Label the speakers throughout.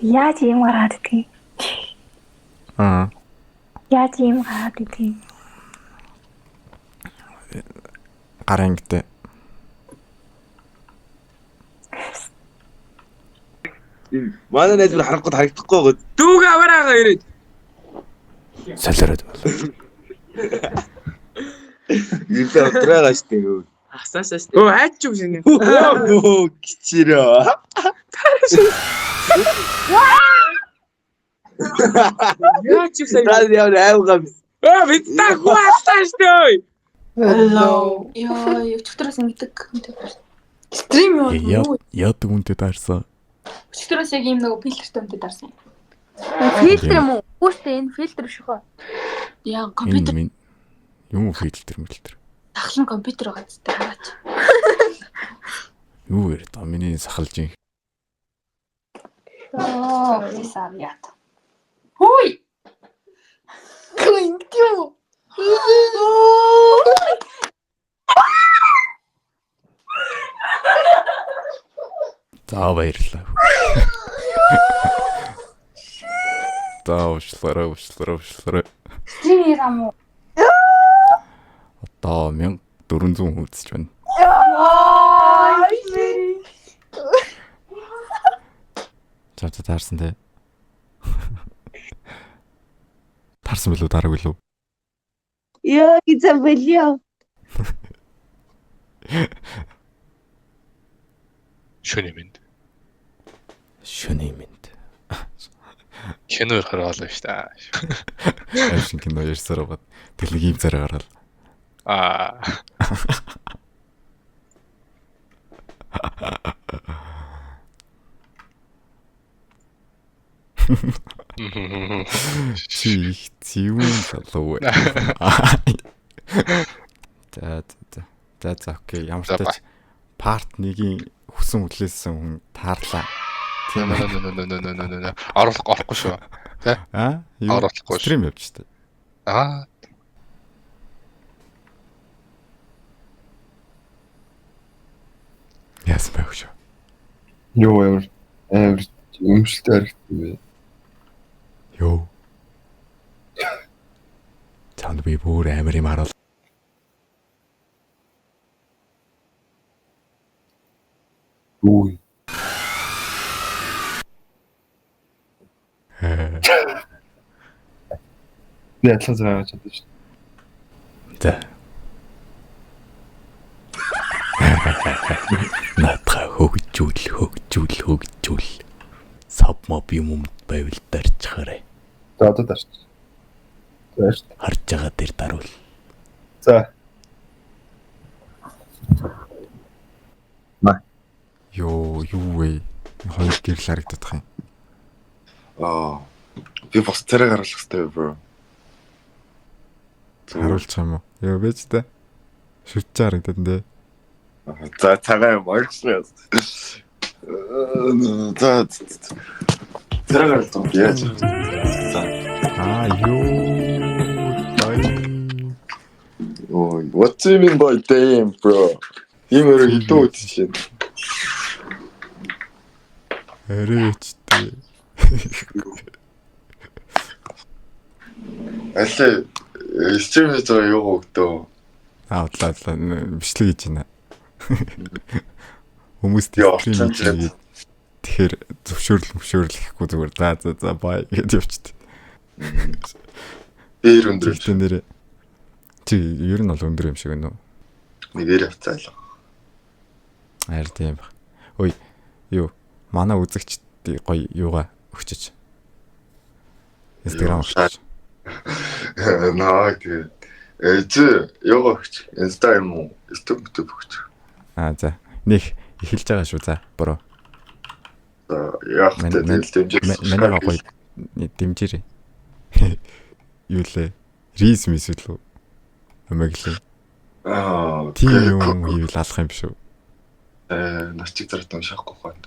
Speaker 1: Яаж ийм гараад идэх юм?
Speaker 2: Аа.
Speaker 1: Яаж ийм гараад идэх юм?
Speaker 2: Гар ангитай.
Speaker 3: Манай найз бүр харахгүй харагдахгүй байгаа.
Speaker 4: Дүүг аваараа ирээд.
Speaker 2: Солиороод бол.
Speaker 3: Юлээ утраагаа штэ.
Speaker 4: Асаасаа штэ. Өө хайч юм шинэ.
Speaker 3: Өө кичирөө.
Speaker 4: Яаж ч сая.
Speaker 3: Та ямар аавгаа юм.
Speaker 4: Өө бид та хүү аллаа штэ ой.
Speaker 5: Hello. Йоо, өчигдрөөс ингэдэг хүнтэй байна. Стрим юу?
Speaker 2: Яадаг үнтэй таарсан.
Speaker 5: Өчигдрөөс яг ийм нөгөө фильтртэй хүнтэй дарсан.
Speaker 6: Фильтр юм уу? Үгүй шүү дээ, энэ фильтр биш үү?
Speaker 5: Яа,
Speaker 2: Энэ
Speaker 5: компьютер
Speaker 2: минь юм фильтр мэлтер.
Speaker 5: тахлан компьютер байгаа зү хараач.
Speaker 2: Юу яриад байгаа миний сахалж юм.
Speaker 5: Оо, савьяат. Хүй.
Speaker 6: Ингэдэг юм уу?
Speaker 2: За баярлалаа. За уучлаарай, уучлаарай, уучлаарай.
Speaker 5: Стрим хийрам уу?
Speaker 2: Одоо 1400 хүн үзэж байна. За за таарсан те. Таарсан билүү таараг билүү?
Speaker 7: Йоо, заболел.
Speaker 8: Шөнө минь.
Speaker 2: Шөнийн мэнд.
Speaker 8: Кино ярихаар болоо шүү дээ.
Speaker 2: Аим шиг кино ярьсаар байгаад тэр нэг ийм царай гаргаал.
Speaker 8: Аа.
Speaker 2: Чи их зэвүүн залуу вэ. За за за. За за окей. Ямар ч
Speaker 8: За,
Speaker 2: тач парт 1-ийн хүсэн хүлээсэн хүн таарлаа.
Speaker 8: Тийм ээ. Нөө нөө нөө нөө нөө. Оруулах орохгүй шүү.
Speaker 2: Аа? Юу?
Speaker 8: Оруулахгүй шүү.
Speaker 2: Стрим явж та.
Speaker 8: Аа.
Speaker 2: Яасан байх шүү.
Speaker 9: Юу амар амар өмчлөлтэй харагдсан бэ.
Speaker 2: Йоо. Чамд би бүр амар юм харуул.
Speaker 9: Юу. Би адилхан зэрэг авч чадсан шүү.
Speaker 2: За. Наадха хөгжүүл, хөгжүүл, хөгжүүл. Сав моб юм юм байвал дарчхаарай.
Speaker 9: За одоо дарч. За шүү.
Speaker 2: Харж байгаа дээр даруул.
Speaker 9: За.
Speaker 2: Йоо, юу вэ? Хоёр гэрэл харагдах юм.
Speaker 10: Аа. Би бус царай гаргах хэрэгтэй bro.
Speaker 2: Харуулчих юм уу? Йоо, бэж та. Шүтж харагдаад нэ.
Speaker 10: За цагаан юм ойлгосон. За царай гаргалсан яаж. За.
Speaker 2: Аа, ёо. Бай.
Speaker 10: Ой, what do you mean by damn bro? Ийм өрөө хэдэн үзэж байна.
Speaker 2: Арай өчтэй.
Speaker 10: Аль стрим хийж байгаа юу өгдөө.
Speaker 2: Аа, удлаа удлаа. Бичлэг хийж байна. Хүмүүс
Speaker 10: Йоо,
Speaker 2: стрим хийж
Speaker 10: орчин
Speaker 2: байгаа. Тэгэхээр зөвшөөрөл мөвшөөрөл гэхгүй зүгээр за за за бай гэдээ явчихд.
Speaker 10: Дээр өндөр.
Speaker 2: Тэгтээ нэр чи ер нь бол өндөр юм шиг байна уу?
Speaker 10: Нэгээр явцаалаа.
Speaker 2: Хайр тийм баг. Ой, юу манай үзэгчд гоё юугаа өгчөж. Instagram өгчөж.
Speaker 10: Наа тэгээд чи юугаа өгч? Insta юм уу? YouTube YouTube өгч.
Speaker 2: Аа за. Нэг эхэлж байгаа шүү за. Бро.
Speaker 10: За яах вэ? Тэгэл дэмжиж.
Speaker 2: Манай гоё дэмжээрэй. Юу лээ? Рис мис үлээ. Амиглээ.
Speaker 10: Аа
Speaker 2: Тийм юм хийвэл алах юм шүү.
Speaker 10: Э нарчиг зарт уншаахгүй байна.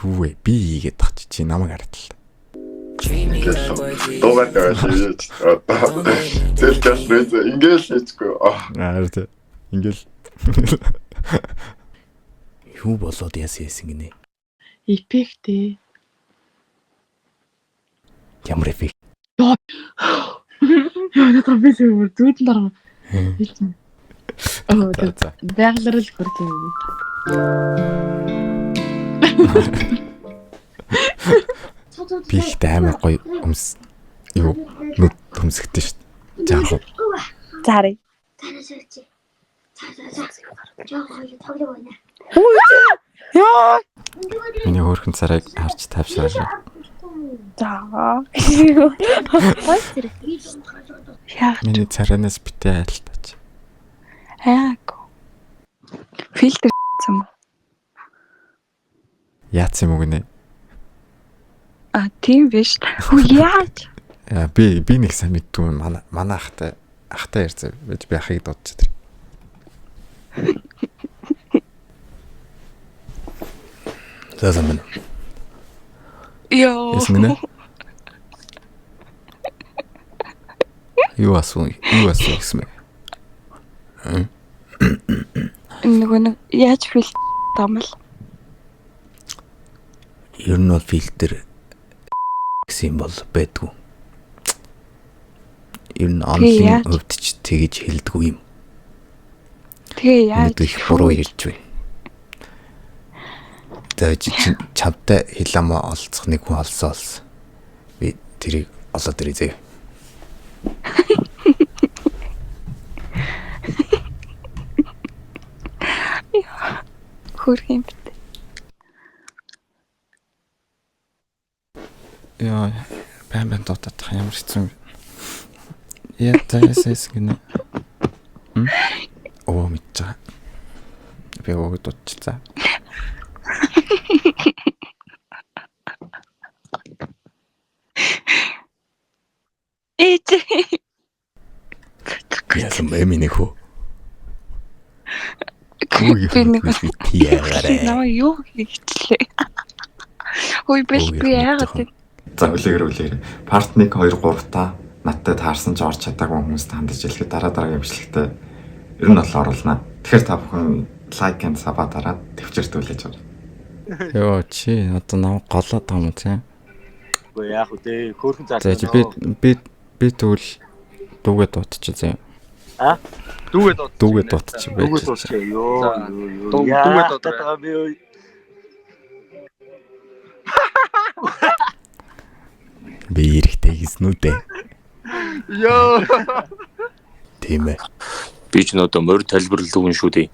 Speaker 2: Юу вэ? Би хийгээд тах чи намайг хардлаа.
Speaker 10: Ингээл дуугаад байгаа хийж. Тэгэл жас ингээл хийчихгүй.
Speaker 2: Аа тий. Ингээл.
Speaker 11: Юу болоод яасан яасан гинэ?
Speaker 5: Эффект ээ.
Speaker 11: Ямар эффект?
Speaker 5: Яа, надад би зүгээр зүудэн дараа хэлсэн. Оо,
Speaker 2: За за.
Speaker 5: байгалаар л хөрх юм.
Speaker 2: Би ихтэй амар гоё өмс юу нүд төмсгдэн шүү дээ. За яг
Speaker 7: За харъя. Яа.
Speaker 2: миний хөөрхөн царайг харж тавшаарай.
Speaker 7: За.
Speaker 1: Яа,
Speaker 2: Миний царайнаас битээ айлтаач.
Speaker 1: айгаагүй. Фильтр гэсэн юм.
Speaker 2: Яац юм уу гинэ?
Speaker 1: А, тийм биш. Хүү яаж?
Speaker 2: Яа, би нэг сайн мэддгүй юм. Манай ахтай ярьсан байж би ахыг дуудчих тэр.
Speaker 11: За сайн байна.
Speaker 1: Йоо.
Speaker 2: Яасан гинэ? Юу асуу? Юу асуу гэсэн бэ?
Speaker 1: Нөгөө нэг яаж фильтр тамал?
Speaker 11: Ер нь бол фильтр гэсэн юм бол байдгүй. Ер нь онлын
Speaker 1: яаж?
Speaker 11: хувьд ч тэгэж хэлдэггүй юм.
Speaker 1: Тэгээ яаж?
Speaker 11: Өнөөдөр их буруу ярьж байна. За чи чамтай хиламаа олцох нэг хүн олсон олсон. Би тэрийг олоод ирээ заяа.
Speaker 1: Хөрх юм бит.
Speaker 2: Яа, байн дуудаад тах ямар хэцүү юм. Яа, за яасан гинэ? Хм? Оо мэдж байгаа. Би өөг дуудчихлаа.
Speaker 1: Ээж.
Speaker 11: Яасан бэ миний хүү?
Speaker 1: Би нэг
Speaker 11: Яагарэ.
Speaker 1: Намайг юу хийчлээ? Хөөе бэл би яагаад вэ?
Speaker 2: За үлээгэр. Part 1 2 3 та надтай таарсан ч орч чадаагүй хүмүүст хандаж хэлэхэд дараа дараагийн бичлэгтээ ер нь бол оруулна. Тэгэхээр та бүхэн лайк and sub дараад төвчөрт үлээж аваа. Йоо чи одоо нам голоод байгаа юм тий.
Speaker 3: Үгүй яах вэ те? Хөөрхөн
Speaker 2: За
Speaker 3: зарлаа.
Speaker 2: чи би тэгвэл дүүгээ дуудчих заяа.
Speaker 3: А?
Speaker 4: Дүүгээ дууд.
Speaker 2: Дүүгээ дуудчих байж.
Speaker 3: Дүүгээ дуудчих. Йоо.
Speaker 4: За,
Speaker 3: Йоо.
Speaker 4: дүүгээ дуударай.
Speaker 3: Би ой.
Speaker 11: Би эрэхтэй хийсэн үү дээ.
Speaker 4: Йоо.
Speaker 11: Тийм ээ.
Speaker 12: Би ч нөдөө морь тайлбарлалт өгнө шүү дээ.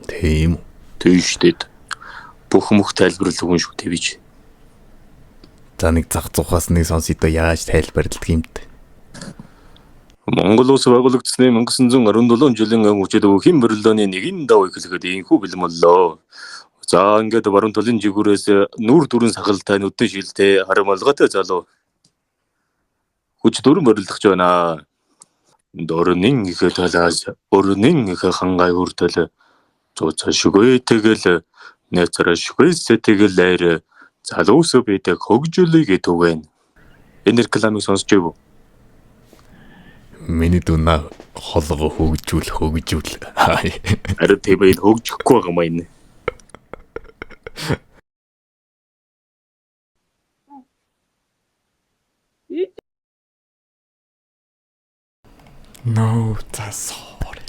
Speaker 11: Тийм үү.
Speaker 12: Тийм шүү дээ. Бүх мөх тайлбарлалт өгнө шүү дээ би ч.
Speaker 11: За нэг зах зухаас нэг сонсъё доо яаж тайлбарладаг юм бэ?
Speaker 12: Монгол улс байгуулагдсны 1917 жилийн хүчит өвхийн морилооны нэгэн дав эхлэхэд инхүү бэлэн боллоо. За ингээд баруун талын жигүүрээс нүүр дүүрэн сахалтай нүдэн шилтэй харин малгайтай залуу хүч дөрөн морилдох байна. Дорнын их талаас өрнийн их хангай хүртэл цуцаа шүгэ тэгэл найцараа шүгэ сэтгэлээр залуус бидэг хөгжүүлээ гэтүгэн. Энэ рекламыг сонсч байв уу?
Speaker 11: Миний дүнаа холгоо хөгжүүл.
Speaker 12: Харин тийм энэ хөгжихгүй байгаа юм аа энэ.
Speaker 2: No, за sorry.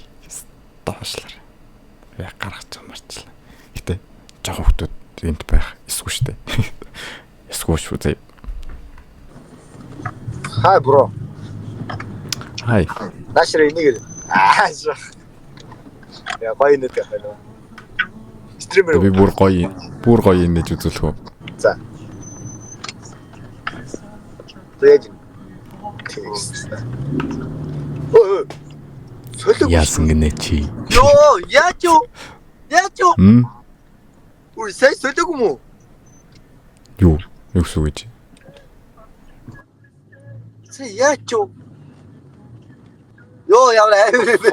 Speaker 2: Доошлаар. Би гаргаж марчлаа. Гэтэ жоохон хүмүүс энд байх эсгүй штэ. Эсгүй шүү зэ.
Speaker 3: Хай бро.
Speaker 2: Хай.
Speaker 3: Наашир энийг аа. Я гоё нэт байна. Стример.
Speaker 2: Би бүр гоё инээж үзүүлэх үү?
Speaker 3: За. Яаж юм? Өө. Солиог.
Speaker 11: Яасан гинэ чи?
Speaker 3: Йоо, яаж юу? Яаж юу?
Speaker 2: Хм?
Speaker 3: Үгүй сая солиог юм уу?
Speaker 2: Юу? Юу гэсэн үг гэж?
Speaker 3: Сая яаж юу? Йоо, ямар амар юм бэ?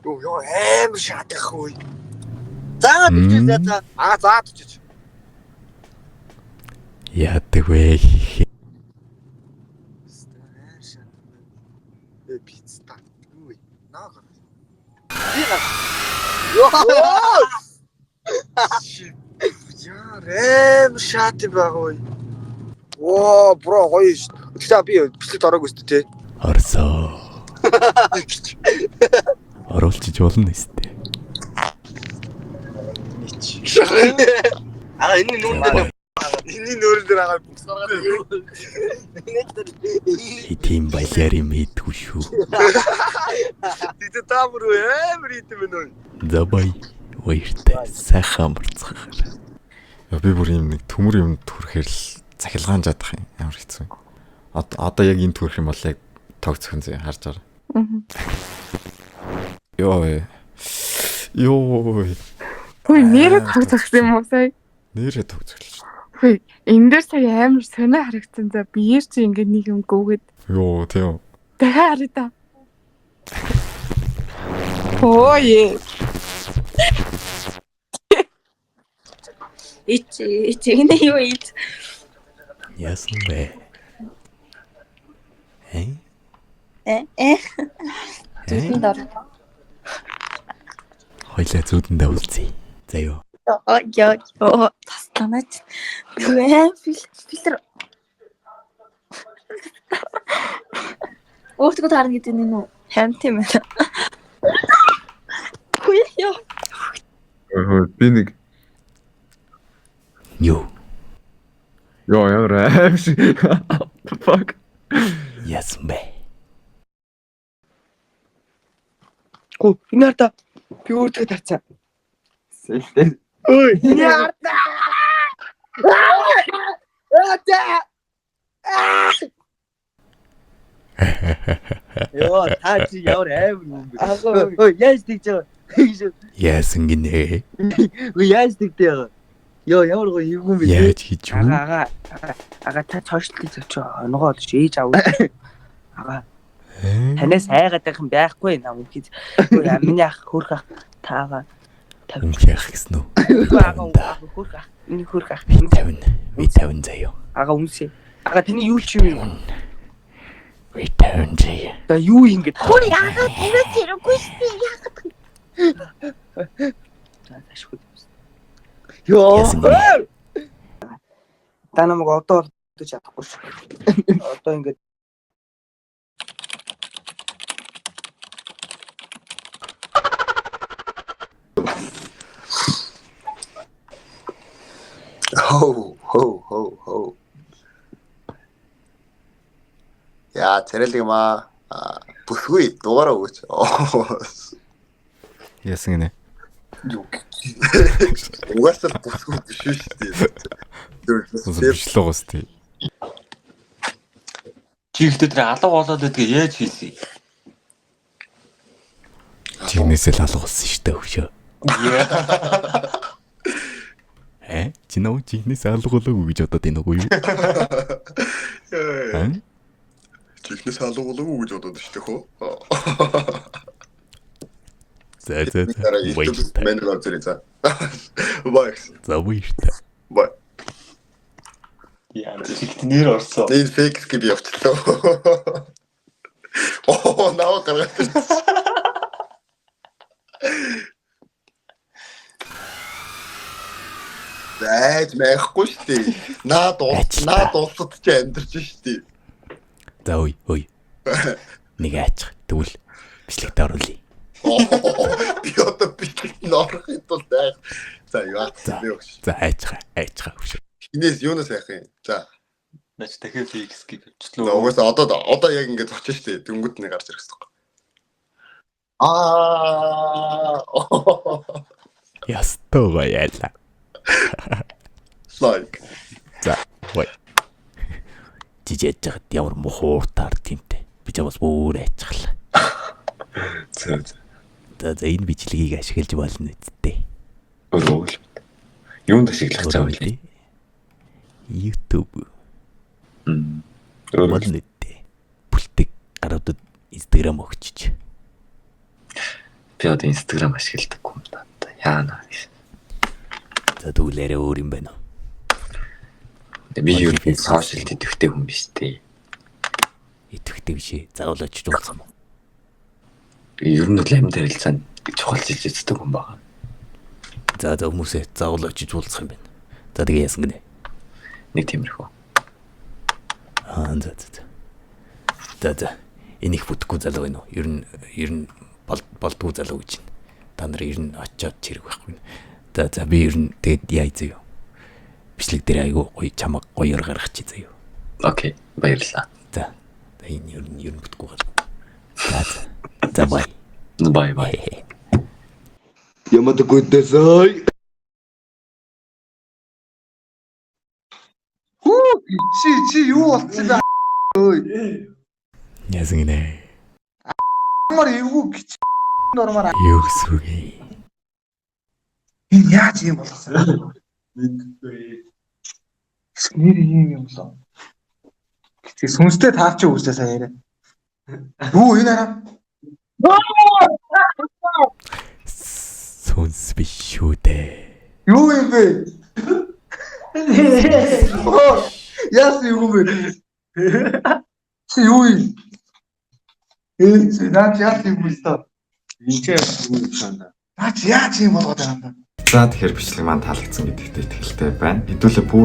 Speaker 3: Йоо, ёо амар шатах үе. Заагаад бичиж за. Аа, заагаад бичиж.
Speaker 2: Яадаг вэ?
Speaker 3: Э пицца. Юу вэ? Наа. Би гар. Йоо. Яа, рэм шат байгаа ой. Оо, бро гоё ш. Тэгтээ би бичлэгт ороогүй шүү дээ, тэ.
Speaker 11: Орсоо. Оруулчих болно өстэй.
Speaker 4: Аа энэ нүүрэн дээр
Speaker 3: Энийн нүүрэн дээр агаа бүкс гаргаад.
Speaker 11: Тийм балиар юм хийдэггүй шүү.
Speaker 3: Тэгтээ та бүр амар хийдэм байна ой.
Speaker 11: За бай. Баяртай. Сайхан амарцгаарай.
Speaker 2: Яа би бүр юм нэг төмөр юм төрхээр л цахилгаан жадах юм амар хэцүү. Одоо яг энэ төрөх юм бол яг тог цохин зэ харж байгаа. Йоо. Йоо.
Speaker 7: Хөөе нэрээ тог зогсон юм уу сая?
Speaker 2: Нэрээ тог зөглөө.
Speaker 7: Хөөе энэ дээр сая амар сонио харагдсан за биеэр чи ингээ нэг юм гүгээд.
Speaker 2: Йоо тийм.
Speaker 7: Дахиад харъя та. Өө.
Speaker 6: Ич ич энэ юу ич?
Speaker 11: Яасан бэ? Э?
Speaker 6: Э э. Зүудэнд ор.
Speaker 11: Хоёлаа зүудэндээ уулзъя. За юу.
Speaker 6: Йоо ёо тасланаач. Үгүй фильтр. Өөртөө таарна гэдэг нь үү? Харин тийм байна. Хүй ёо.
Speaker 9: Хөө би нэг
Speaker 11: Юу?
Speaker 9: Йоо ямар аим шиг. The fuck.
Speaker 11: Яасан бэ?
Speaker 3: Гүү, энэ хардаа би өөртөө тарцсан.
Speaker 9: Сэлтэй.
Speaker 3: Ой, энэ хардаа.
Speaker 4: Йоо та чи ямар амар юм бэ? Ой яаж тэгж байгаа?
Speaker 11: Яасан гинэ?
Speaker 4: Үгүй яаж тэгдэ байгаа? Йоо ямар гоё юм бэ?
Speaker 11: Яаж хийж үү?
Speaker 3: Ага ага ага та цоошлтыг зочоо онгоо олж ээж аав. Ага. Танаас айгаад байх юм байхгүй нам үнхий. Миний ах хөрх ах таага
Speaker 11: Үнхий ах гэсэн үү?
Speaker 3: Ага ага хөрх ах. Миний хөрх ах.
Speaker 11: Би 50. Би 50 заяа.
Speaker 3: Ага үнсээ. Ага таны юу ч юм юм?
Speaker 11: Би 50 заяа.
Speaker 3: За юу ингэж.
Speaker 6: Хөр яагаад танаас хэрэггүй шүү дээ. Яагаад.
Speaker 3: За ашгүй. Йоо. Та намайг одоо олдож чадахгүй шүү. Одоо ингэж
Speaker 10: Хо хо хо хо. Яа, царайлаг юм аа. Бүсгүй дугаараа өгөөч.
Speaker 2: Яасан гинэ?
Speaker 10: Юу. Угаасаа бүсгүй биш шүү дээ.
Speaker 2: Биш л угаас тий.
Speaker 13: Чи ихтэй тэр алга болоод байдгийг яаж хийсэн?
Speaker 11: Чигнээсээ л алга болсон шүү дээ хөшөө. Э? Чи нөө чихнээс алга болоогүй гэж бодоод байна уу юу? Э?
Speaker 10: Чихнээс алга болоогүй гэж бодоод шүү дээ хөө.
Speaker 11: За за за.
Speaker 10: Баярлалаа. Мэн рүү зэрэг за. Бай.
Speaker 11: За баярлалаа.
Speaker 10: Бай.
Speaker 13: Яа, чихт нэр орсон.
Speaker 10: Энэ фейк скип явчихлаа. Оо, наа гаргаад ирсэн. Зайж майхгүй шүү дээ. Наад наад улсад чи амьдарч шүү дээ.
Speaker 11: За ой ой. Нэг аачих. Тэгвэл бичлэгтээ оруулъя.
Speaker 10: Би одоо бичлэгт нь орохын тулд айх. За юу аа би өгч.
Speaker 11: За айчих айчих хөшөө.
Speaker 10: Хинээс юунаас айх юм? За.
Speaker 13: Наач дахиад фейк скип явчихлаа.
Speaker 10: Угаасаа одоо яг ингэж очиж шүү дээ. Дөнгөд нэг гарч ирэх хэрэгтэй. Аа.
Speaker 11: Ястай гоёла.
Speaker 10: Like.
Speaker 11: За, ой. Жижиг жагд ямар мухууртаар тимтэй. Би чамаас бүр айчихлаа.
Speaker 10: За за.
Speaker 11: За за энэ бичлэгийг ашиглаж болно үсттэй.
Speaker 9: Өөрөө л. Юунд ашиглах зав вэ?
Speaker 11: YouTube.
Speaker 9: Өөрөө
Speaker 11: болно үсттэй. Бүлтэг гаруудад Instagram өгчиж.
Speaker 9: Би одоо Instagram ашигладаггүй юм да. Яана гэж.
Speaker 11: За тэгвэл арай өөр юм байна уу?
Speaker 9: Би юу нэг сошиалд идэвхтэй хүн биш үү?
Speaker 11: Идэвхтэй биш ээ. Заавал очиж уулзах юм уу?
Speaker 9: Ер нь бол амьд харилцаанд Чухал зилж үздэг хүн байгаа.
Speaker 11: За за хүмүүсээ заавал очиж уулзах юм байна. За тэгээ яасан гинэ.
Speaker 9: Нэг тиймэрхүү.
Speaker 11: Аа за за за. За за. Энэ их бүтэхгүй залуу байна уу? Ер нь болдгоо залуу гэж байна. Та нар ер нь очиод чирэг байхгүй. За за, би ер нь тэгээд яа заяа. Бичлэг дээр айгу гоё чамаг гоёор гаргачих заяа.
Speaker 9: Okay, баярлалаа.
Speaker 11: За. За, энэ ер нь бүтэхгүй гал. За за. За, bye.
Speaker 9: Bye bye.
Speaker 10: やめてください.
Speaker 4: Хүү, чи юу болцсон бэ? Ой.
Speaker 11: Яасан гинэ?
Speaker 4: Ямар эвгүй гэж нормаар.
Speaker 11: Юу гэсэн үг юм?
Speaker 4: Энэ яаж юм болгосон?
Speaker 10: Мэдгүй.
Speaker 4: Нэр юм юм болоо. Гэтэ сүнстэй таарч өгсөө сая яриа. Юу энэ араа?
Speaker 11: Сүнс биш шүү дээ.
Speaker 4: Юу юм бэ? Яасан юм бэ? Чи юу юм? Ээ, чи наач яасан юм бэ?
Speaker 10: Энд ч юу юм санаа.
Speaker 4: Наач яаж юм болгоод байгаа юм бэ?
Speaker 2: За, тэгэхээр бичлэг маань таалагдсан гэдэгт итгэлтэй байна. Хэдүүлээ бүр